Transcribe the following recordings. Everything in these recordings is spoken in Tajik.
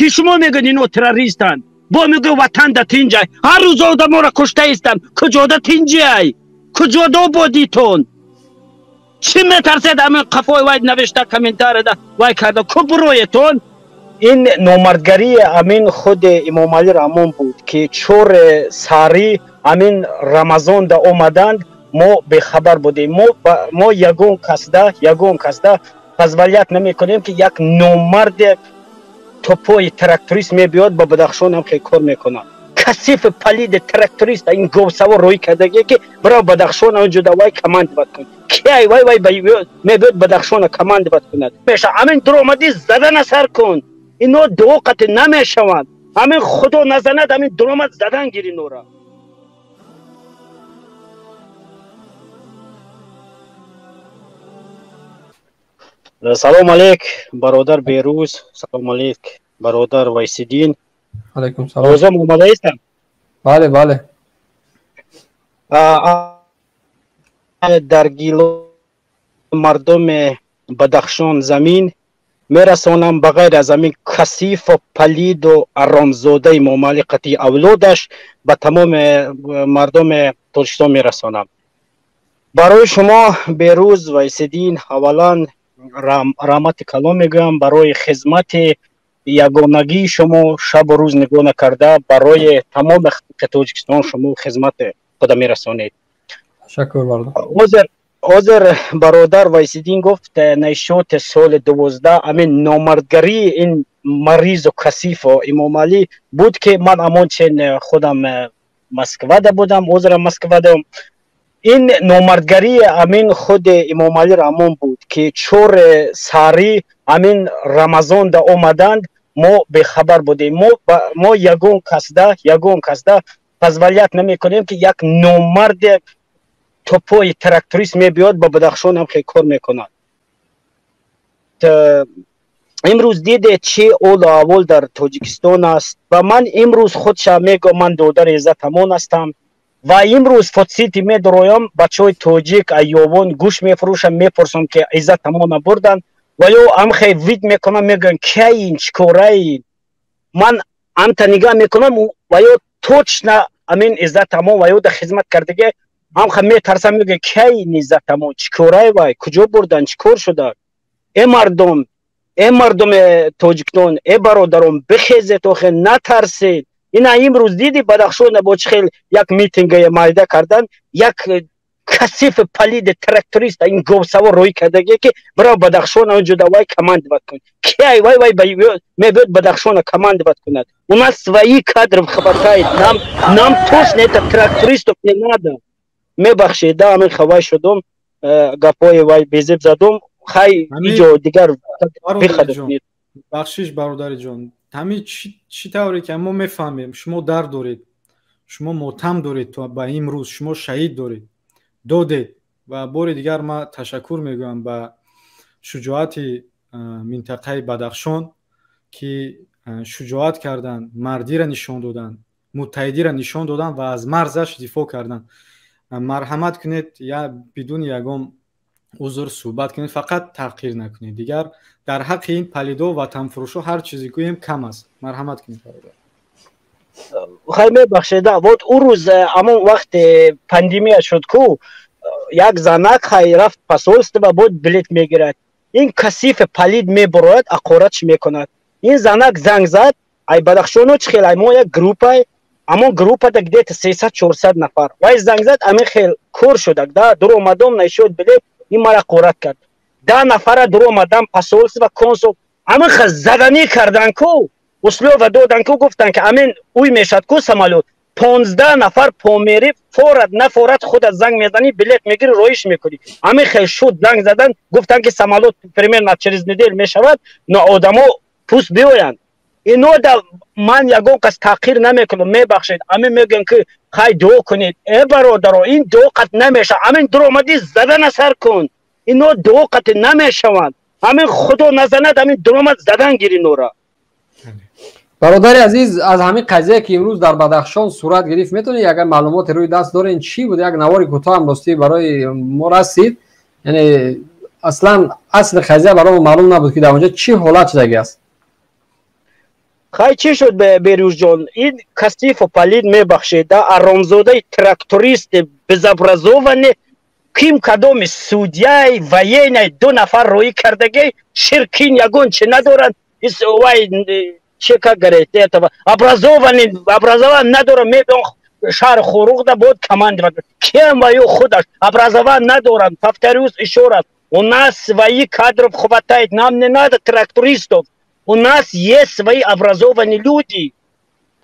Чӣ шумо мегӯед ино террористанд? Бо мегӯ ватан да тинҷай. Ҳар рӯз одаморо куштаистанд. Куҷода тинҷиай? Куҷода ободитон? Чӣ метарсед ҳамин қафои вай навишта комментарияда вай карда? Ку буроетон? Ин номардгарии амин худи Имомалӣ Раҳмон буд, ки чор сари амин Рамазонда омаданд, мо бехабар будем. Мо ягон касда позволять намекунем, ки як номарде тупой тракторист мебиёд, ба Бадахшон ҳам хел кор мекунад. Касифи палиди тракторист ин говсавор рӯй кардагие, ки бирав Бадахшон онҷода вай командовать кун. Киай вай мебиёд Бадахшона командовать кунад? Меша амин дуромадӣ задана сар кун. Ино дуо қати намешаванд. Ҳамин худо назанад, ҳамин дуромад задан гир инора. Салом алейк, бародар Берӯз, салом алейк, бародар Вайсиддин. Алайкум салом. Овозам омадаистам? Бале, бале. Дар гило мардуми Бадахшон замин мерасонам, ба ғайр аз ҳамин касифу палиду аромзодаи Эмомалӣ қатъи авлодаш, ба тамоми мардуми Тоҷикистон мерасонам. Барои шумо, Берӯз Вайсиддин, аввалан раҳмати калон мегӯям барои хизмати ягонагии шумо. Шабу рӯз нигоҳ накарда, барои тамоми халқи Тоҷикистон шумо хизмати худа мерасонед. Ташаккур, бародар. Ҳозир бародар Вайсиддин гуфт насчёт соли 12, амин номардгарии ин маризу касифу Имомалӣ буд, ки ман амон чен худам Москвада будам, ҳозирам Москвадам. Ин номардгарии амин худи Имомалӣ Раҳмон буд, ки чор сари амин Рамазонда омаданд, мо бехабар будем. Мо ягон касда позволять намекунем, ки як номарде тупой тракторист мебиёд, ба Бадахшон ҳам хел кор мекунад. Имрӯз диде, чӣ олу аҳвол дар Тоҷикистон аст, ва ман имрӯз худша мегӯям, ман додари Иззат Амон ҳастам ва имрӯз соцсети медороям, бачаҳои тоҷик айёвон гӯш мефурӯшам, мепурсам, ки Иззат Амона бурданд ва ё амхе вид мекунам, мегӯям, кияин, чикораин. Ман амта нигаҳ мекунам, ва ё точно амин Иззат Амон ва ё да хизмат кардагӣ, амха метарсам, мегӯям, кияин Иззат Амон, чикорай, вай куҷо бурдан, чӣ кор шуда? Э мардум, э мардуми Тоҷикистон, э бародарон, бихезед, охе натарсед. Ина имрӯз диди, Бадахшона бо чӣ хел як митинга майда кардан, як касифи палиди тракторист ин говсавор рӯй кардагие, ки бирав Бадахшона онҷода вай командовать кун. Киай вай мебиёд Бадахшона командовать кунад? У нас свои кадров хватает, нам точно это трактористов не надо. Мебахшед, да, амин хавай шудум, гапҳои вай безеб задум, хай иҷо дигар. Бихадат. Бахшиш, бародари ҷон, ҳамин чӣ тавре ки мо мефаҳмем, шумо дард доред, шумо мотам доред, то ба имрӯз шумо шаҳид доред, додед, ва бори дигар ман ташаккур мегӯям ба шуҷоати минтақаи Бадахшон, ки шуҷоат карданд, мардиро нишон доданд, муттаҳидиро нишон доданд ва аз марзаш дифоъ карданд. Марҳамат кунед, я бидуни ягон узр суҳбат кунед, фақат таҳқир накунед. Дигар дар ҳаққи ин палидо, ватанфурӯшо ҳар чизе гӯем, кам аст. Марҳамат кунед, бародар. Хай, мебахшеда, вот ӯ рӯз, ҳамон вақте пандемия шуд ку, як занак хай рафт посольство, буд билет мегирад. Ин касифи палид мебурояд, ақоратш мекунад. Ин занак занг зад, ай Бадахшоно чӣ хел, ай мо як группай, амон группада где-то 300-400 нафар. Вай занг зад, ами хел кор шудак да, дуромадом нашуд билет, ин мара қорат кард. 10 нафара дуромадам посольство, консул, амин хел заданӣ кардан ку, условия додан ку, гуфтан, ки амин уй мешад ку самолёт, 15 нафар помери форад нафорад, худат занг мезанӣ, билет мегири, роиш мекунӣ. Ҳамин хел шуд, занг задан, гуфтан, ки самолёт примерно через неделю мешавад, но одамо пуст биёянд. Ино да ман ягон кас таъхир намекунам, мебахшед. Амин мегӯям, ки хай дуо кунед, э бародаро, ин дуо қат намешавад. Амин дуромадӣ задана сар кун. Ино дуо қати намешаванд. Ҳамин худо назанад, ҳамин дуромад задан гир инора. Бародари азиз, аз ҳамин қазия, ки имрӯз дар Бадахшон сурат гирифт, метавонед, агар маълумоте рӯи даст дорен, чӣ буд? Як навори кӯтоҳам ростӣ барои мо расид, яъне аслан асли қазия барои мо маълум набуд, ки дар онҷо чӣ ҳолат шудагӣ аст. Хай чӣ шуд, Берӯзҷон? Ин касифу палид, мебахшед, аромзодаи тракторист безобразованный, ким кадоми судьяи военный, ду нафар роӣ кардаги, ширкин, ягон чи надоранд. Вай че, как говорит, этого образованный, образование надорам, мебион шаҳри Хоруғда буд командовать. Кем ваю худаш образование надорам. Повторюсь еще раз, у нас свои кадров хватает, нам не надо трактористов, у нас есть свои образованные люди.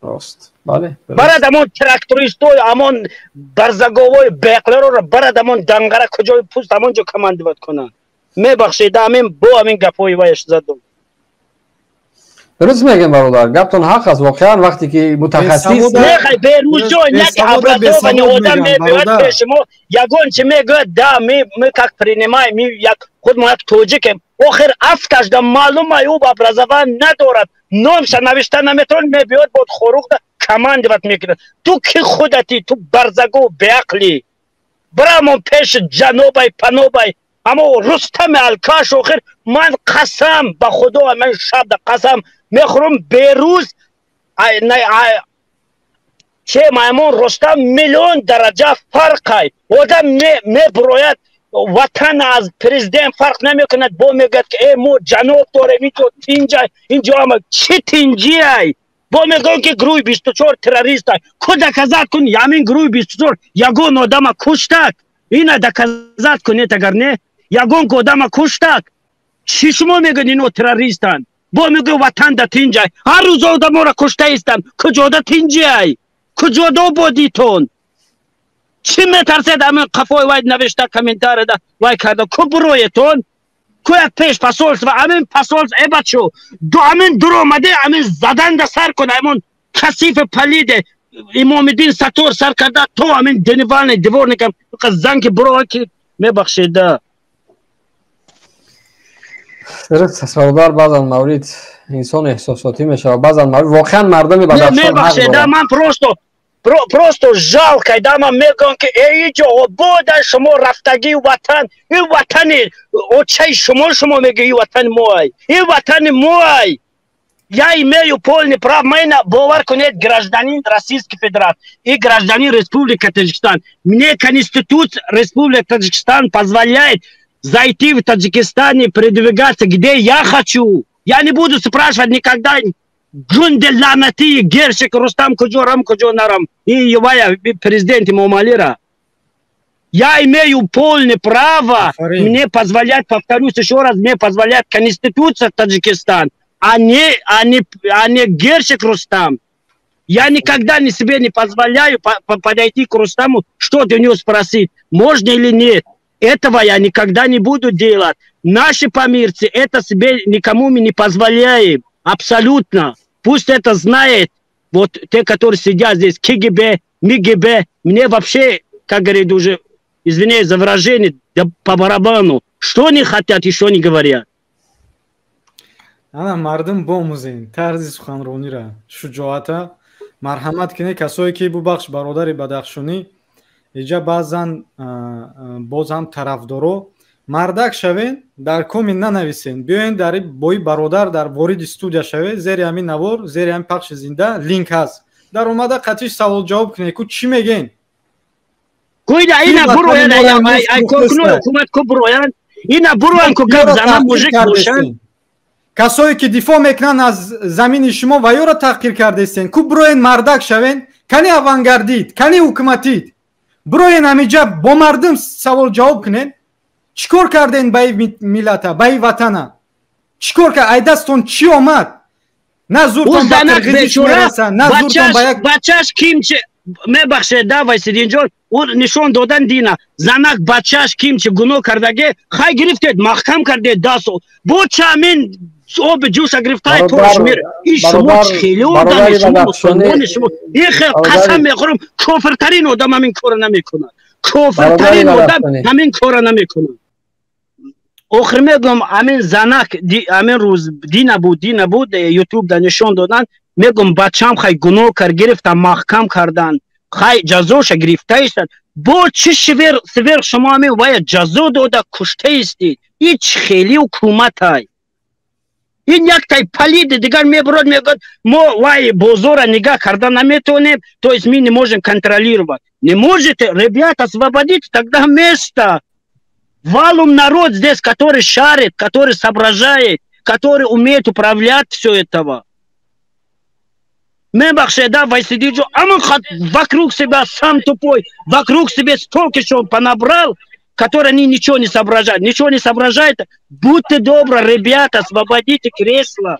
Рост, бале. Барад амон трактористой, амон барзаговой беқлероро барад, амон данғара куҷои пуст, амон ҷо командовать кунанд. Мебахшед, амин бо амин гапҳои ваяш задум. Дуруст мегем, бародар, гаптон ҳақ аст. Воқеан, вақте ки мутахассис Мехай, Берӯзҷон, як образованный одам мебиёд пеши мо, ягон чи мегӯяд, да, мы как принимаем, мы як худ мо як тоҷикем. Охир афташда маълума, ӯ образование надорад, номша навишта наметавон, мебиёд бод Хоруғда командовать мекунад. Ту ки худати, ту барзагу беақлӣ, бирамон пеши ҷанобай панобай амо Рустами алкаш. Охир ман қасам ба Худо, ман шабда қасам мехӯрам, Берӯз че маймон Рустам миллион дараҷа фарқай. Одам мебурояд, ватан аз президент фарқ намекунад, бо мегӯяд ки э мо ҷаноб дорем, инҷо тинҷай, инҷо ама чӣ тинҷиай. Бо мегӯям ки гурӯҳи 24 террористай. Ку доказать кун, ҳамин гурӯҳи 24 ягон одама куштак, ина доказать кунед. Агар не, ягон одама куштак, чӣ шумо мегӯед ино террористанд? Бо мегӯ ватан да тинҷай, ҳар рӯз одаморо куштаистанд. Куҷода тинҷиай? Куҷодо бодитон? Чӣ метарсед? Ҳамин қафои вай навишта, комментарияда вай карда, ку буроетон, ку як пеш посольство, ҳамин посольство. Э бачо, ҳамин дуромаде, ҳамин заданда сар кун, ҳамон касифи палиде Имомиддин Сатор сар карда то ҳамин дневальный, дворникам занки буро ки, мебахшеда. Дуруст аст, бародар. Баъзан маврид инсон эҳсосотӣ мешавад, баъзан маврид воқеан мардуми Бадахшон. Мебахшеда, ман просто жалко да. Ман мегӯям ки эиҷо бода шумо рафтагии ватан, ин ватани очаи шумо, шумо мегӯ ин ватани моай, ин ватани моай. Я имею полный прав, ман бовар кунед, гражданин Российской Федерации и гражданин Республики Таджикистан. Мне Конституция Республики Таджикистан позволяет зайти в Таджикистан и передвигаться, где я хочу. Я не буду спрашивать никогда гунде ланати Гершик Рустам куҷо рам, куҷо нарам, и Ювая президент Эмомалира. Я имею полное право, мне позволяет, повторюсь еще раз, мне позволяет Конституция Таджикистан, а не Гершик Рустам. Я никогда не себе не позволяю подойти к Рустаму, что-то у него спросить, можно или нет. Этого я никогда не буду делать. Наши памирцы это себе никому мы не позволяем. Абсолютно. Пусть это знает вот те, которые сидят здесь, КГБ, МИГБ. Мне вообще, как говорит уже, извиняюсь за выражение, да по барабану. Что они хотят, еще не говорят. Ана мардум бомӯзен тарзи суханронира, шуҷоата. Марҳамат кине, касое ки, бубахш, бародари бадахшонӣ, иҷа баъзан боз ҳам тарафдоро, мардак шавен, дар коммент нанависен, биёен дар бои бародар дар вориди студия шавед. Зери ҳамин навор, зери ҳамин пахши зинда линк ҳаст, дар омада қатиш савол ҷавоб кунед, ку чӣ мегӯен? Куида ина буроян, ай ҳукумат ку буроян, ина буроян, ку гап зана мужик бошанд. Касое ки дифоъ мекунанд аз замини шумо ва ёро таҳқир кардестен, ку буроен, мардак шавен. Кани авангардид, кани ҳукуматид, буроен ҳамиҷа бо мардум савол ҷавоб кунен. Чӣ кор карден ба и миллата, ба и ватана? Чӣ кор кард? Ай дастон чӣ омад? На зуртон ба қирғизиш мераса, на зуртон ба як Бачаш кимчи, мебахшед да, Вайсидинҷон, ӯ нишон додан дина занак бачаш кимчи гуноҳ кардаге, хай гирифтед, маҳкам кардед 10 сол, бо чамин оби ҷӯша гирифтаи тош мер. И шумо хеле одами, шумо мусулмони, шумо ихел, қасам мехӯрам, кофиртарин одам ҳамин кора намекунад, кофиртарин одам ҳамин кора намекунад. Охир мегӯям, ҳамин занак ҳамин рӯз дина буд, ютуб да нишон додан. Мегӯм, бачам хай гуноҳ кард, гирифтан, маҳкам кардан, хай ҷазоша гирифтаистад. Бо чӣ сверх шумо ҳамин вая ҷазо дода куштаистед? И чӣ хели ҳукуматай? Ин яктай палиди дигар мебурад, мегӯяд, мо вай бозора нигаҳ карда наметавонем, то есть мы не можем контролировать. Не можете, ребята, освободите тогда место. Валом народ здесь, который шарит, который соображает, который умеет управлять все этого. Мебахшеда, Вайсидиджо, амон вокруг себя сам тупой, вокруг себя столько что он понабрал, которые они ничего не соображают. Ничего не соображают. Будьте добры, ребята, освободите кресло.